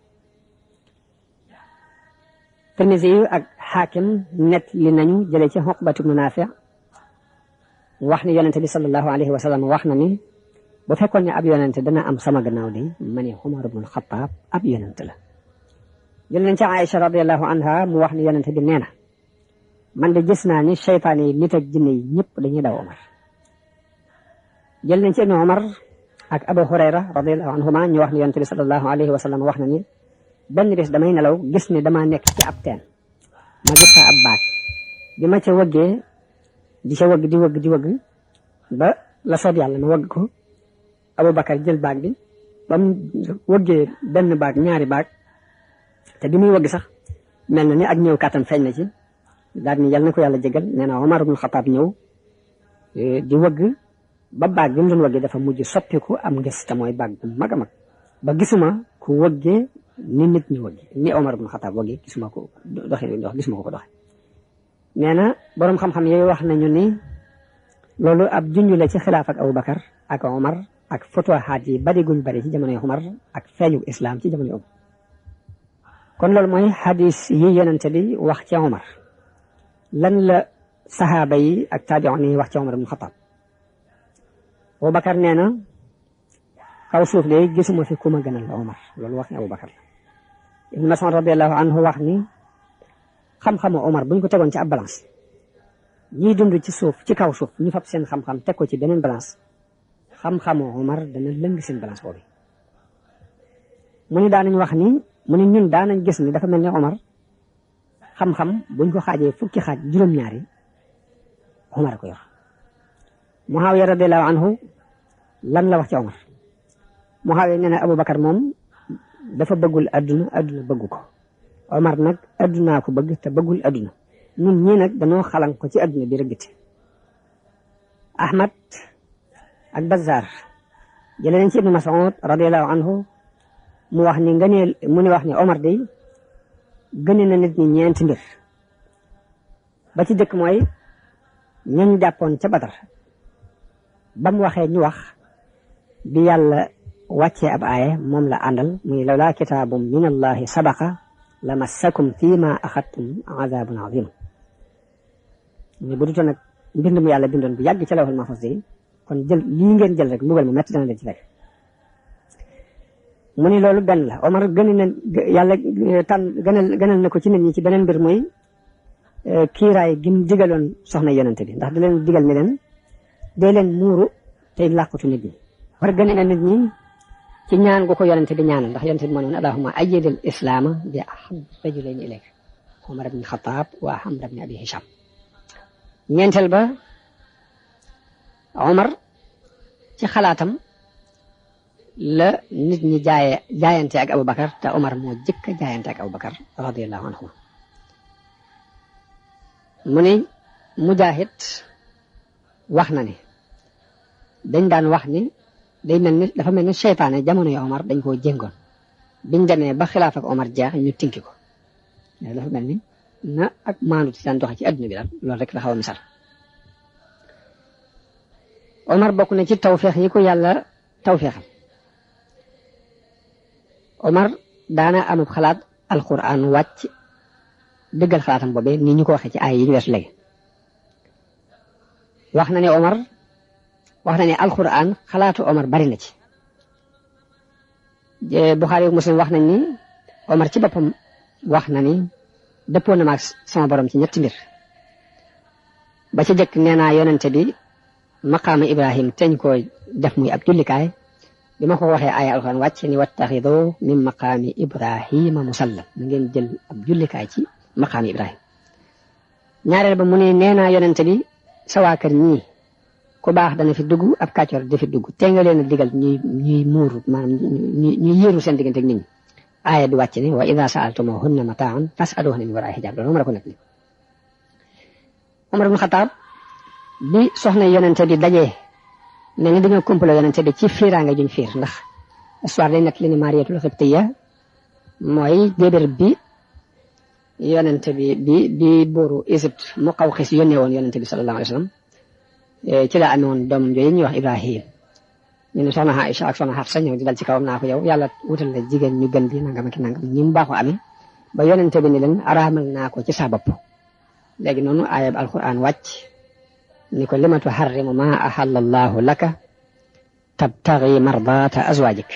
Tirmisi yu ak Xaakim net li nañu jëlee ci Uqbatu bnu Naafi wax ni yonente bi sallallahu alayhi wa sallam wax na ni bu fekkoon ne ab yonente dana am sama gannaaw de ma ne Umar ibnul Xattaab ab yonente la jël nañ ci Aïcha radiyallahu anha mu wax ni yonente bi nee na man de gis naa ni seytaan yi nit ak jinne yi ñëpp dañuy daw Omar jël nañ ci Ibnu Omar ak Abu Hurayra radiyallahu anhuma ñu wax ni yonente bi sallallahu alayhi wa sallam wax na ni benn bis damay nelaw gis ni dama nekk ci ab teen ma gis fa ab baag bi ma ca wëggee di ca wëgg di wëgg ba la soob yàlla ma wëgg ko Abubakar jël baag bi ba mu wëggee benn baag ñaari baag te bi muy wëgg sax mel na ni ak ñëw kàttan feeñ na ci daal ni yal na ko yàlla jégal nee na Omar ibn Khattab ñëw di wëgg ba baag bi mu doon wëggee dafa mujj soppiku am ngës te mooy baag bu mag a mag ba gisuma ku wëggee ni nit ñi wëggee ni Omar ibn Khattab wëggee gisuma ko gisuma ko doxe nee na boroom xam-xam yooyu wax nañu ni loolu ab junj la ci xilaaf ak Abubakar ak Omar ak futuhaat yi bari guñ bari ci jamonoy Omar ak feeñu islam ci jamonoy Omar kon loolu mooy xadis yi yonente bi wax ci Omar lan la saxaaba yi ak taabi'un yi wax ci Omar ibn Khattab Abubakar nee na kaw suuf de gisuma fi ku ma gënal la Omar loolu wax ni Abubakar la Ibn Mas'ud radiyallahu anhu wax ni xam-xamu Omar buñ ko tegoon ci ab balance ñiy dund ci suuf ci kaw suuf ñu fab seen xam-xam teg ko ci beneen balance xam-xamu Omar dana lëng seen balance boobu mu ni daanañ wax ni mu ni ñun daanañ gis ni dafa mel ni Omar xam-xam buñ ko xaajee fukki xaaj juróom-ñaari Omar ko yor Muawiya radiyallahu anhu lan la wax ci Omar Muawiya nee na Abubakar moom dafa bëggul adduna bëggu ko Omar nag addunaa ko bëgg te bëggul adduna ñun ñii nag dañoo xalan ko ci adduna bi rëggiti Ahmad ak Bazzar jëlee nañ ci Ibn Mas'ud radiyallahu anhu mu wax ni Omar day gëne na nit ñi ñeenti mbir ba ci dëkk mooy ñañ jàppoon ca Badar ba mu waxee ñu wax bi yàlla wàccee ab aaya moom la àndal muy lawlaa kitaabun min allahi sabaqa la massakum fii ma axadtum azabun azim muy bu dutoon nag mbind mu yàlla bindoon bu yàgg ca lawhul mahfuz yi kon lii ngeen jël rek mbugal mu metti dana leen ci fekk mu ni loolu benn la Omar yàlla gënal na ko ci nit ñi ci beneen mbir muy kiiraay gi mu digaloon soxna yonente bi ndax da leen digal ni leen dee leen muuru tey làqutu nit ñi war gën na nit ñi ci ñaan gu ko yonente bi ñaanal ndax yonente bi moo ne woon allahumma ayyidil islaama bi ahab rajulayni ilayka Omar ibn Khattab wa Amr ibn Abi Hisham ñeenteel ba Omar ci xalaatam la nit ñi jaayante ak Abubakar te Omar moo jëkk a jaayante ak Abubakar radiyallahu anhu mu ni Mujaahid wax na ni dañ daan wax ni dafa mel ni seytaane jamono yi Omar dañ koo jéngoon biñ demee ba xilaaf ak Omar jeex ñu tinki ko dafa mel ni na ak maandu ci daan doxe ci adduna bi daal loolu rek la xaw a misal Omar bokk na ci tawfeex yi ko yàlla tawfeexal Omar daana amub xalaat alquran wàcc dëggal xalaatam boobee ni ñu ko waxee ci ay yi ñu weesu léegi wax na ne alquran xalaatu Omar bari na ci Buxaari ak Muslim wax nañ ni Omar ci boppam wax na ni dëppoo na maag sama borom ci ñetti mbir ba ci jëkk nee naa yonente bi maqaama Ibrahim teñ ko def muy ab jullikaay bi ma ko waxee aaya alquran wàcc ni wattaxidu min maqaami Ibrahima musalla mu ngeen jël ab jullikaay ci maqaami Ibrahim ñaareel ba mu ne nee naa yonente bi sa waa kër ñii ku baax dana fi dugg ab kàccoor da fi dugg te nga leen a digal ñuy muuru maanaam ñuy yéeru seen diggante ak nit ñi aaya di wàcc ni wa ida saaltumuhunna mataan fasaluhunna min waraai hijab loolu ma la ko nekk ni Omar ibn Khattab bi soxna yonente bi dajee ne ni dañoo complot yonente bi ci fiiraanga juñ fiir ndax histoire day nekk li ni Mariyatul Xibtiya mooy débér bi yonente bi buuru Égypte mu xaw xis yónnee woon yonente bi sallallahu alayhi wa sallam ci la amee woon doom jooyu ñuy wax Ibrahim ñu ne soxna Aïcha ak soxna Hafsa ñëw di dal ci kawam naa ko yow yàlla wutal la jigéen ñu gën di nangam ak nangam ñi mu baaxoo amee ba yonente bi ni leen araamal naa ko ci sa bopp léegi noonu aayab alquran wàcc ni ko lima tuharrimu ma ahalla allahu laka tabtaghi mardata azwajik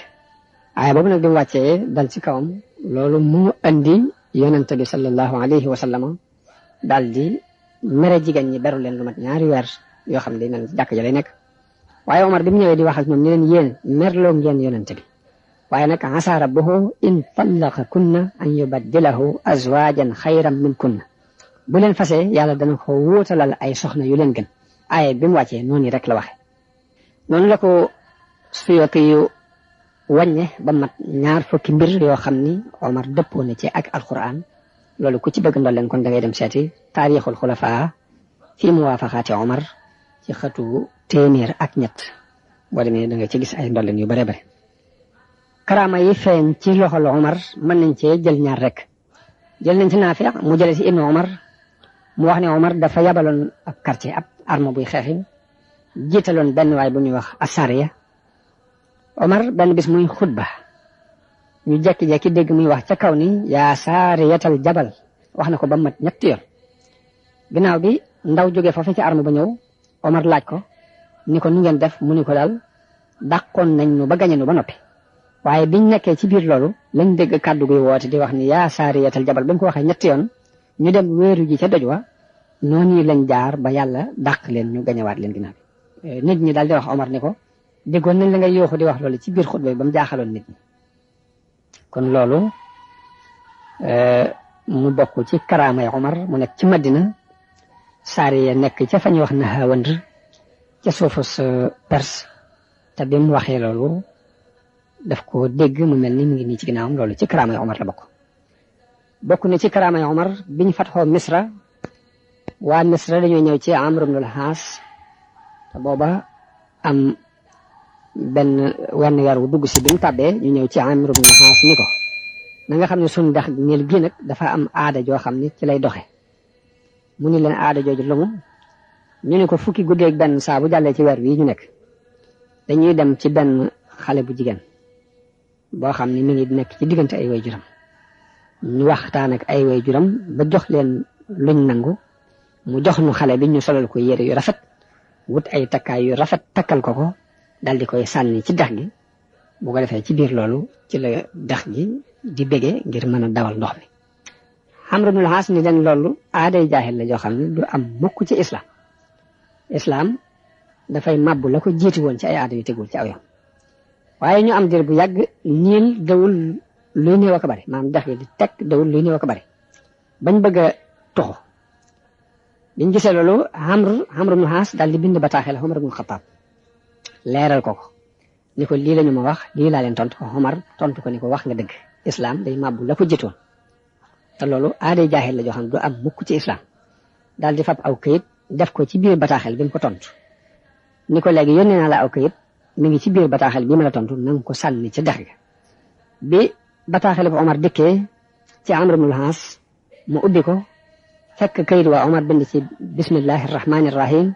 aaya boobu nag bi mu wàccee dal ci kawam loolu mu andi yonente bi sallallahu alayhi wa sallam daal di mere jigéen ñi beru leen lu mat ñaari weer yoo xam ne day mel jàkk ja lay nekk waaye Omar bi mu ñëwee di wax ak ñoom ni leen yéen merloo ngeen yonente bi waaye nag asa rabbuhu in tallaqa kunna an yubaddilahu azwajan xayran min kunna bu leen fasee yàlla dana ko wóotalal ay soxna yu leen gën aaye bi mu wàccee noonu rek la waxe noonu la ko Suyuti yu wàññe ba mat ñaar fukki mbir yoo xam ni Omar dëppoo na ci ak alquran loolu ku ci bëgg ndolleen kon da ngay dem seeti taarixul xulafaa fi muwaafaxaati Omar ci xatu téeméer ak ñett boo demee da nga ci gis ay ndolleen yu bare bare karaama yi feeñ ci loxol Omar mën nañ cee jël ñaar rek jël nañ ci Naafi mu jële ci ibnu Omar mu wax ne Omar dafa yabaloon ab quartier ab arme buy xeexi jiitaloon benn waay bu ñuy wax Asariya Omar benn bis muy xutba ñu jekki-jekki dégg muy wax ca kaw ni yaa saariyatal jabal wax na ko ba mat ñetti yoon ginnaaw bi ndaw jógee foofu ci arme ba ñëw Omar laaj ko ni ko nu ngeen def mu ni ko daal dàqoon nañ nu ba gañe nu ba noppi waaye biñ nekkee ci biir loolu lañ dégg kàddu guy woote di wax ni yaa saariyatal jabal ba mu ko waxee ñetti yoon ñu dem wéeru ji ca doj wa noonu lañ jaar ba yàlla dàq leen ñu gañewaat leen ginnaaw bi nit ñi daal di wax Omar ni ko déggoon nañ la ngay yooxu di wax loolu ci biir xutba bi ba mu jaaxaloon nit ñi kon loolu mu bokk ci karaamay Omar mu nekk ci Madina Saariya nekk ca fa ñuy wax Nahawand ca suufus Perse te bi mu waxee loolu daf ko dégg mu mel ni mu ngi nii ci ginnaawam loolu ci karaamay Omar la bokk na ci karaamay Omar biñ fatxoo Misra waa Misra dañoo ñëw ci Amr ibn al-Haas te booba am benn wenn weer wu dugg si bi mu tàbbee ñu ñëw ci Amr ibn al-Haas ni ko na nga xam ne suñu dex ñel gi nag dafa am aada joo xam ne ci lay doxe mu ni leen aada jooju lu mu ñu ne ko fukki guddeeg benn saa bu jàllee ci weer wi ñu nekk dañuy dem ci benn xale bu jigéen boo xam ne mi ngi nekk ci diggante ay way juram ñu waxtaan ak ay way juram ba jox leen luñ nangu mu jox nu xale bi ñu solal ko yére yu rafet wut ay takkaay yu rafet takkal ko dal di koy sànni ci dex gi bu ko defee ci biir loolu ci la dex gi di bége ngir mën a dawal ndox mi Amr ibn al-As ni leen loolu aaday jaahil la joo xam ne du am mukk ci islam dafay màbbu la ko jiiti woon ci ay aada yu tegul ci aw yoon waaye ñu am dir bu yàgg niil dawul luy néew ak bari maanaam dex gi di teg dawul luy néew ak bari bañ bëgg a tuxu biñ gisee loolu Amr ibn al-As daal di bind bataaxel Omar ibn Khattab leeral ko ni ko lii la ñu ma wax lii laa leen tontu ko Omar tontu ko ni ko wax nga dëgg islam day màbbu la ko jiitoon te loolu aaday jaahil la joo xam ne du am mukk ci islam daal di fab aw këyit def ko ci biir bataaxel bi mu ko tontu ni ko léegi yónnee naa la aw këyit mi ngi ci biir bataaxel bi ma la tontu na nga ko sànni ci dex ga bi bataaxel bu Omar dikkee ci Amr ibn al-As mu ubbi ko fekk këyit waa Omar bind ci bismillahi rahmani rahim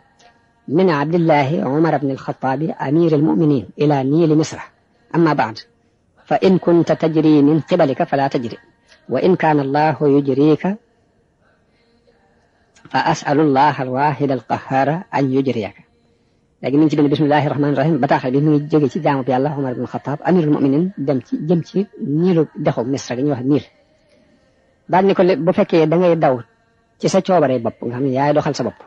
min abdillahi Omar ibn al-Khattabi amir al-mu'minin ila niil misra amma ba'd fa in kunta tajri min qibalika fala tajri wa in kaana allahu yujrika fa as'alu allah al-wahid al-qahhara an yujriyaka léegi mi ngi ci bind bismillahi rahmani rahim bataaxal bi mu ngi jóge ci jaamu bi yàlla Omar ibn al-Khattab amirul mu'minin jëm ci niilu dexu misra gi ñuy wax niil daal ni ko bu fekkee da ngay daw ci sa coobare bopp nga xam ne yaay doxal sa bopp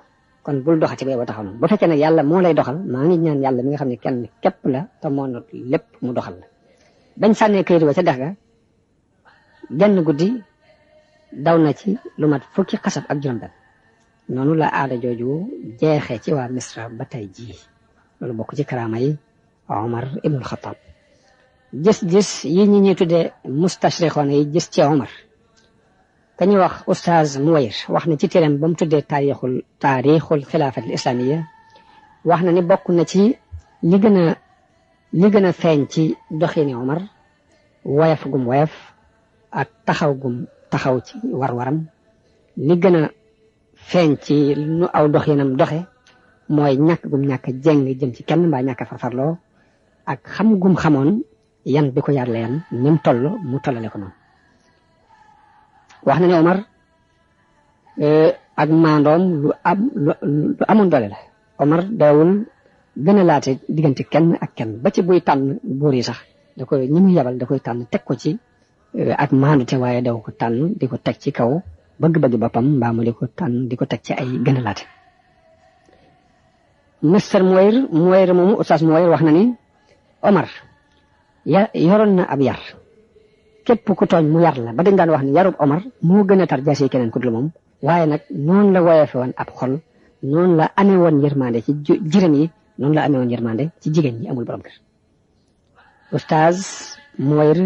kon bul doxati ba taxaw noonu bu fekkee nag yàlla moo lay doxal maa ngi ñaan yàlla mi nga xam ne kenn képp la te moo not lépp mu doxal la bañ sànnee këyit ba ca dex ga genn guddi daw na ci lu mat fukki xasab ak juróom-benn noonu la aada jooju jeexee ci waa Misra ba tey jii loolu bokk ci karaama yi Omar ibn al-Khattab gis-gis yi ñuy tuddee mustashriqoon yi gis ci Omar ka ñuy wax Oustaz Muwayr wax na ci téeram ba mu tuddee taarixul xilaafat al-islamiyya wax na ni bokk na ci li gën a feeñ ci doxini Omar woyof gum woyof ak taxaw gum taxaw ci war-waram li gën a feeñ ci nu aw doxinam doxe mooy ñàkk gum ñàkk jeng jëm ci kenn mbaa ñàkk farfarloo ak xam gum xamoon yan bi ko yàlla yan ni mu toll mu tollale ko noonu wax na ne Omar ak maandoom lu amoon doole la Omar daawul gën a laate diggante kenn ak kenn ba ci buy tànn buur yi sax da koy ñi mu yabal da koy tànn teg ko ci ak maandute waaye daw ko tànn di ko teg ci kaw bëgg-bëgg boppam mbaa mu di ko tànn di ko teg ci ay gën a laate Mr Muwayr moomu Oustaz Muwayr wax na ni Omar yoroon na ab yar képp ku tooñ mu yar la ba dañ daan wax ni yarub Omar moo gën a tar jaasi keneen ku dul moom waaye nag noonu la woyofe woon ab xol noonu la amee woon yërmande ci jiram yi noonu la amee woon yërmande ci jigéen ñi amul borom kër oustaz Moir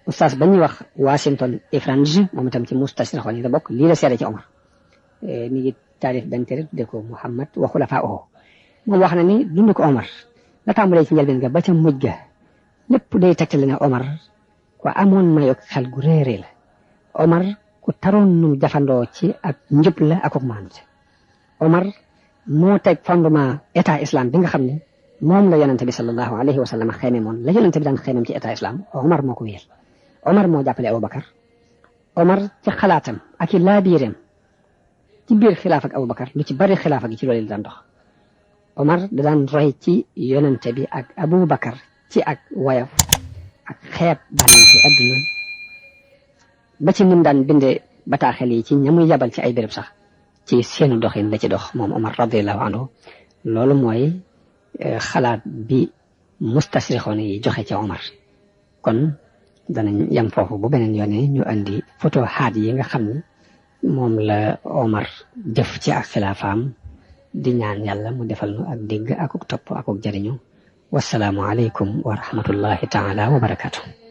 oustaz ba ñuy wax Washington Ifranji moom itam ci mustashrixoon yi la bokk lii la seede ci Omar mi ngi taalif benn téere tudde ko Muhammad wa xulafaahu moom wax na ni dund ko Omar la tàmbalee ci njëlbeen ga ba ca mujj ga lépp day tegtale ne Omar ku amoon mayok xel gu réeré la Omar ku taroon num jafandoo ci ak njub la ak maanute Omar moo teg fondement état islam bi nga xam ne moom la yonente bi sallallahu alayhi wa sallam xeeme moon la yonente bi daan xeemem ci état islam Omar moo ko wéyal Omar moo jàppale Aboubacar Omar ci xalaatam ak i laabiireem ci biir xilaaf ak Aboubacar lu ci bari xilaafa gi ci loolu la daan dox Omar da daan roy ci yonente bi ak Aboubacar ci ak woyof ak xeeb bànneex ci àdduna ba ci nim daan bindee bataaxel yi ci ñamuy yabal ci ay béréb sax ci seenu doxin la ci dox moom Omar radiallahu anhu loolu mooy xalaat bi mustasrixoon yi joxe ca Omar kon danañ yam foofu bu beneen yoone ñu andi photo xaat yi nga xam ne moom la Omar def ci ak xilaafaam di ñaan yàlla mu defal nu ak dégg akuk topp akuk jariñu wasalaamu aleykum wa rahmatullahi taala wa barakatuh